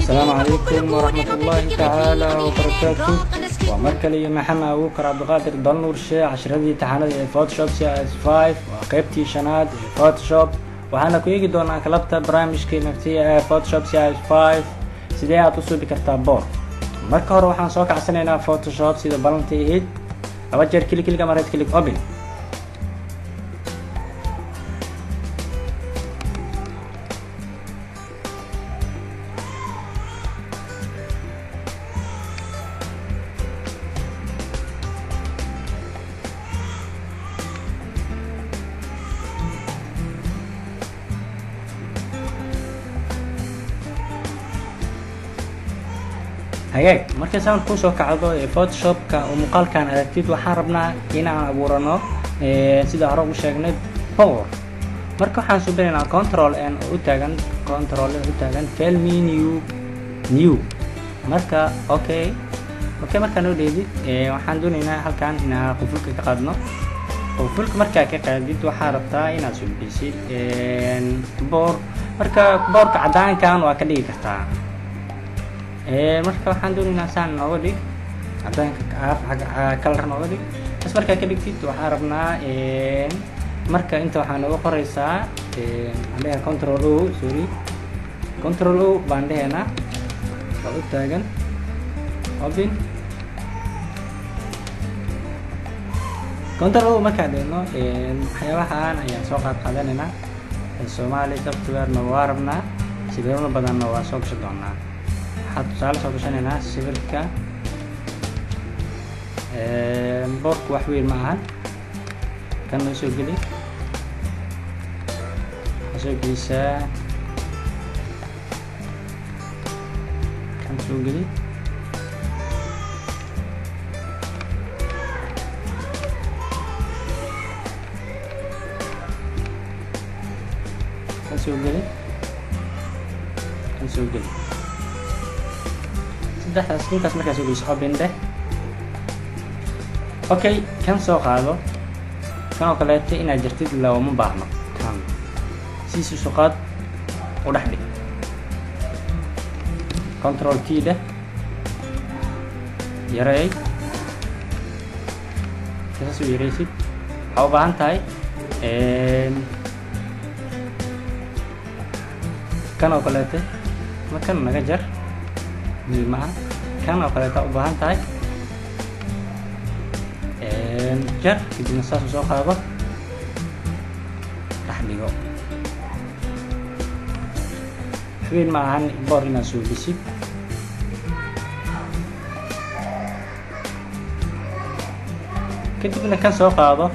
Asalaamu calaykum waraxmatullaahi tacaala wabarakaatu. Waa mar kale iyo Maxamed Abuukar Cabdiqaadir Dalnuur Sheekh, cashiradii taxanada ee Photoshop CS5. Waa qeybtii shanaad ee Photoshop. Waxaana ku eegi doonaa kalabta barnaamijkii naftiya ee Photoshop CS5 sidee aad u suubi kartaa boor. Marka hore waxaan soo kacsanaynaa Photoshop sida ballantii ahayd. Laba jeer click click ama right click open. Hagaag, marka saan kusoo kacdo ee Photoshopka oo muuqaalkan aragtid, waxaan rabnaa inaan abuurano sida hore ugu sheegnay boor. Marka waxaan subinaynaa control n oo u taagan control n u taagan file menu new. Marka okay, markaan noo dheedid, waxaan doonaynaa halkan inaan qufulka ka qaadno. Qufulka markaa ka qaadid, waxaa rabtaa inaad subisid boor. Marka boorka cadaankan waa ka dhigi kartaa. Marka waxaan doonaynaa saan nooga dhig cadaanka color nooga dhig bas. Markaa ka dhigtid, waxaan rabnaa marka inta waxaa nooga qoreysaa, waxaan dhehaynaa control o, sorry, control o baan dhehaynaa waa u taagan open. Control o markaan dhehno, waxyaabahan ayaan soo qaad qaadanaynaa. Somali software-na waa rabnaa, sawirro badanna waa soo gashan doonaa. Waxaa tusaale soo gashanaynaa sawirka boorku, wax weyn ma ahan. Kan noo soo geli, waxaa soo gelisaa kan, soo geli kan, soo geli kan, soo geli saddexdaas intaas. Markaa soo geliso, open dheh. Okay, kan soo qaado, kan oo kaleeto inaad jirtid looma baahno. Kan siisi soo qaad, u dhex dhig, control t dheh, yareey. Saas u yareysid. Waxaa u baahan tahay kan oo kaleete ma kan naga jar, muhiim maaha. Kan oo kaleeta u baahan tahay, jar, kadibna saas u soo qaado, dhex dhigo. Waxweyn ma ahan boor inaad suubisid. Kadibna kan soo qaado,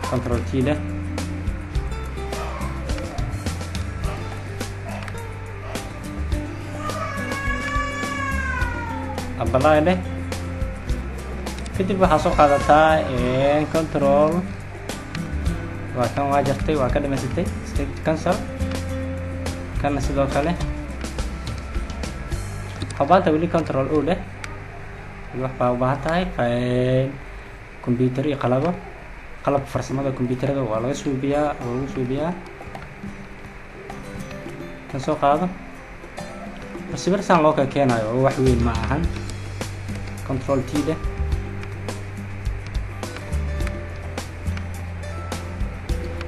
control t leh, apply leh. Kadib waxaa soo qaadataa control, waa kan, waa jartay, waa ka dhamaysatay, cancel. Kana sidoo kale waxaa u baahan tahay weli control o leh. Weli wax baa u baahan tahay computer iyo qalabo, qalabka farsamada computerada waa laga suubiyaa, waa lagu suubiyaa. Kan soo qaado. Sawir saan loo kala keenayo oo wax weyn ma ahan. Control t leh.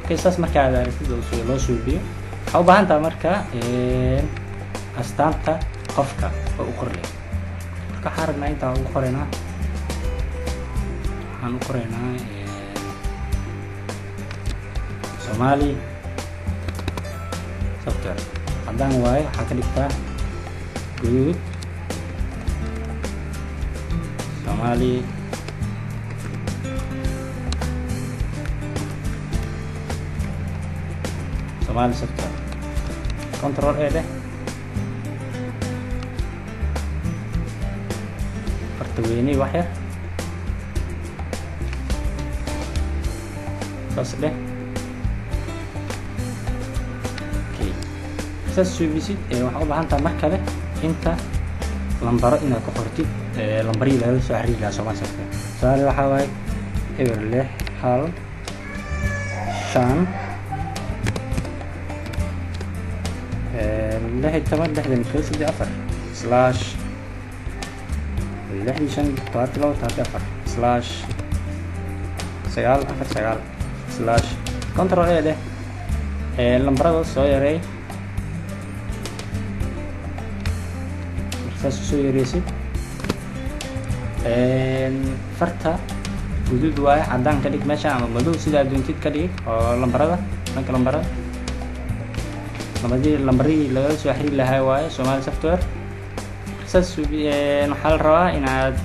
Okay, saas marka aad aragtid oo loo suubiyo, waxaa u baahan tahay marka astaanta qofka oo u qorlay. Marka waxaan rabnaa intaan ugu qoraynaa, waxaan u qoraynaa Somali software. Haddaan waayo, waxaa ka dhigtaa guduud. Somali Somali software, control a dheh, farta weyney wax yar, saas dheh. Okay, saas suubisid. Waxaa u baahan tahay mar kale inta lambaro inaad ku qortid, lambarihii lagala soo xiriiri lahaa Somali software. Tusaale waxaa waaye eber 6 1 5 16 61 4 slash 65 72 4 slash 9 4 9 slash control A leh. Lambarada soo yareey, markaas soo yareysid farta guduud waaye, caddaan ka dhig meesha ama madow sidaa doontid ka dhig oo lambarada dhanka lambarada lambaradii laga soo xiriiri lahaa waaye Somali Software. Saas waxaa la rabaa inaad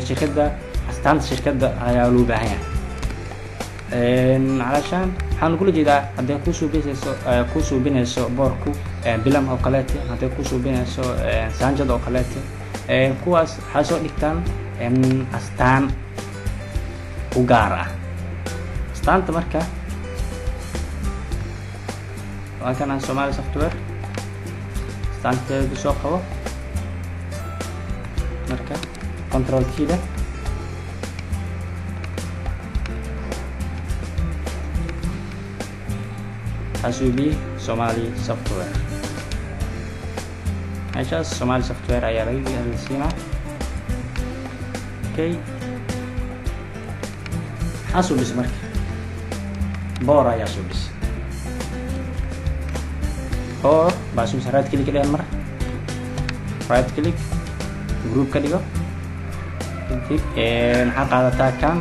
shirkadda astaanta shirkadda ayaa loo baahan yahay. Calashaan waxaan kula jeedaa hadday kuu suubinayso boorku bilam oo kaleete, hadday kuu suubinayso saanjad oo kaleete, kuwaas waxaa soo dhigtaan astaan u gaar ah. Astaanta marka waa kana Somali Software astaanteedu soo qabo. Marka control T leh, xasuubi Somali Software. Meeshaas Somali Software ayaa laga hadalsiinaa. Okay, maxaa suubis marka boor ayaa suubis, boor baa suubis. Right click dheh, mar right click group ka dhigo. Kadib maxaa qaadataa kan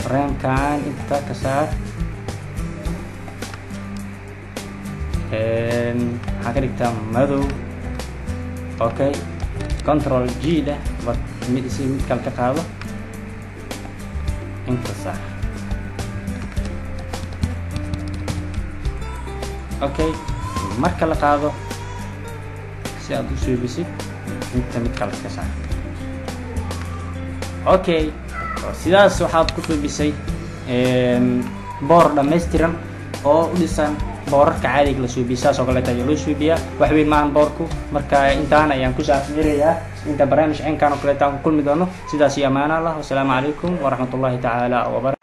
frame-kan inta ka saar, maxaa ka dhigtaa madow. Okay, control G leh, mid si mid kale ka qaado inta saar. Okay, marka la qaado si aad u suubisid inta mid kale ka saar. Okay, sidaas waxaad ku suubisay boor dhammaystiran oo u dhisan boorarka caadiga la suubiyo. Saas oo kaleeta ayaa loo suubiyaa, wax weyn maahan boorku. Marka intaan ayaan ku saafmirayaa, inta barnaamij caynkan oo kaleeta aan ku kulmi doono. Sidaas iyo amaana Allah, wasalaamu calaykum waraxmatullahi tacaala wabarakatu.